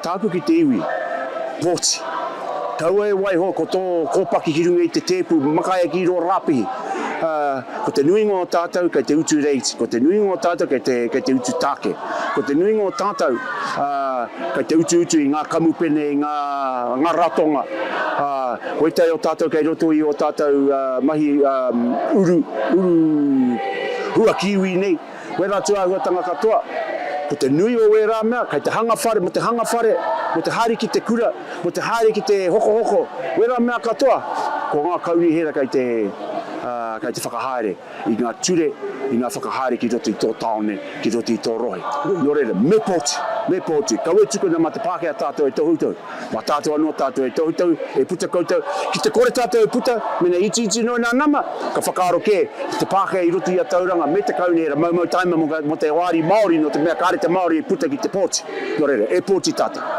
Tāku ki te iwi, pōti. Kaua e waiho ko tō kōpaki ki runga i te tēpu, makaia ki rō rāpihi. Ā, ko te nuinga o tātou kei te utu reiti, ko te nuinga o tātou kei te, kei te utu tāke. Ko te nuinga o tātou, ā, kei te utuutu i ngā kamupene, i ngā, ngā ratonga. Ā, ko ētahi o tātou kei roto i ō tātou mahi uru, uru hua kīwī nei. Wērā tūāhuatanga katoa, ko te nui o wērā mea, kei te hanga whare, mō te hanga whare, mō te haere ki te kura, mō te haere ki te hokohoko, wērā mea katoa, ko ngā kaunihera kei te, kei te whakahaere i ngā ture, i ngā whakahaere ki roto i tō tāone, ki roto i tō rohe. Nō reira, me pōti, me pōti, kaua e tukuna mā te Pākehā tātou e tohutohu. Mā tātou anō tātou e tohutohu, e puta koutou. Ki te kore tātou e puta, mēnā itiiti noa nā nama, ka whakaaro kē te Pākehā i roto i a Tauranga me te Kaunihera maumau taima mō te wāri Māori nō te mea kāre te Māori e puta ki te pōti. Nō reira, e pōti tātou.